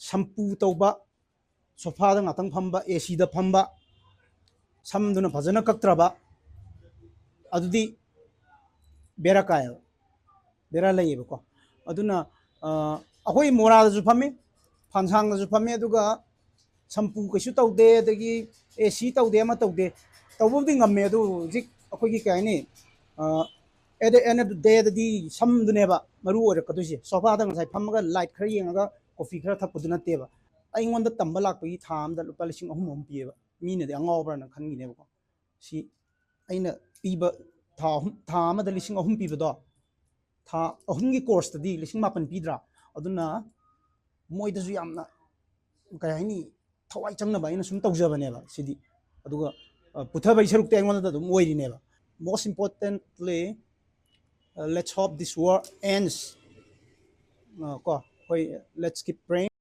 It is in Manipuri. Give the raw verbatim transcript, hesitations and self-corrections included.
ꯁꯝꯄꯨ ꯇꯧꯕ, ꯁꯣꯐꯥꯗ ꯉꯥꯛꯇꯪ ꯐꯝꯕ, ꯑꯦ ꯁꯤꯗ ꯐꯝꯕ, ꯁꯝꯗꯨꯅ ꯐꯖꯅ ꯀꯛꯇ꯭ꯔꯕ, ꯑꯗꯨꯗꯤ ꯕꯦꯔꯥ ꯀꯥꯏꯌꯦꯕ, ꯕꯦꯔꯥ ꯂꯩꯌꯦꯕꯀꯣ꯫ ꯑꯗꯨꯅ ꯑꯩꯈꯣꯏ ꯃꯣꯔꯥꯗꯁꯨ ꯐꯝꯃꯤ, ꯐꯥꯟꯁꯥꯡꯗꯁꯨ ꯐꯝꯃꯤ, ꯑꯗꯨꯒ ꯁꯝꯄꯨ ꯀꯩꯁꯨ ꯇꯧꯗꯦ, ꯑꯗꯒꯤ ꯑꯦ ꯁꯤ ꯇꯧꯗꯦ, ꯑꯃ ꯇꯧꯗꯦ꯫ ꯇꯧꯕꯕꯨꯗꯤ ꯉꯝꯃꯦ, ꯑꯗꯨ ꯍꯧꯖꯤꯛ ꯑꯩꯈꯣꯏꯒꯤ ꯀꯩ ꯍꯥꯏꯅꯤ, at the end of the dayꯗꯗꯤ ꯁꯝꯗꯨꯅꯦꯕ ꯃꯔꯨ ꯑꯣꯏꯔꯛꯀꯗꯣꯏꯁꯦ꯫ ꯁꯣꯐꯥꯗ ꯉꯁꯥꯏ ꯐꯝꯃꯒ ꯂꯥꯏꯠ ꯈꯔ ꯌꯦꯡꯉꯒ ꯀꯣꯐꯤ ꯈꯔ ꯊꯛꯄꯗꯨ ꯅꯠꯇꯦꯕ꯫ ꯑꯩꯉꯣꯟꯗ ꯇꯝꯕ ꯂꯥꯛꯄꯒꯤ ꯊꯥ ꯑꯃꯗ ꯂꯨꯄꯥ ꯂꯤꯁꯤꯡ ꯑꯍꯨꯝ ꯑꯍꯨꯝ ꯄꯤꯌꯦꯕ꯫ ꯃꯤꯅꯗꯤ ꯑꯉꯥꯎꯕ꯭ꯔꯥꯅ ꯈꯟꯈꯤꯅꯦꯕꯀꯣ꯫ ꯁꯤ ꯑꯩꯅ ꯄꯤꯕ ꯊꯥ ꯑꯍꯨꯝ, ꯊꯥ ꯑꯃꯗ ꯂꯤꯁꯤꯡ ꯑꯍꯨꯝ ꯄꯤꯕꯗꯣ, ꯊꯥ ꯑꯍꯨꯝꯒꯤ ꯀꯣꯔꯁꯇꯗꯤ ꯂꯤꯁꯤꯡ ꯃꯥꯄꯟ ꯄꯤꯗ꯭ꯔꯥ? ꯑꯗꯨꯅ ꯃꯣꯏꯗꯁꯨ ꯌꯥꯝꯅ, ꯀꯩ ꯍꯥꯏꯅꯤ, ꯊꯋꯥꯏ ꯆꯪꯅꯕ ꯑꯩꯅ ꯁꯨꯝ ꯇꯧꯖꯕꯅꯦꯕ ꯁꯤꯗꯤ꯫ ꯑꯗꯨꯒ ꯄꯨꯊꯕꯒꯤ ꯁꯔꯨꯛꯇꯤ ꯑꯩꯉꯣꯟꯗ ꯑꯗꯨꯝ ꯑꯣꯏꯔꯤꯅꯦꯕ꯫ Most importantly, let's hope this war ends. ꯀꯣ, ꯑꯩꯈꯣꯏ let's keep praying.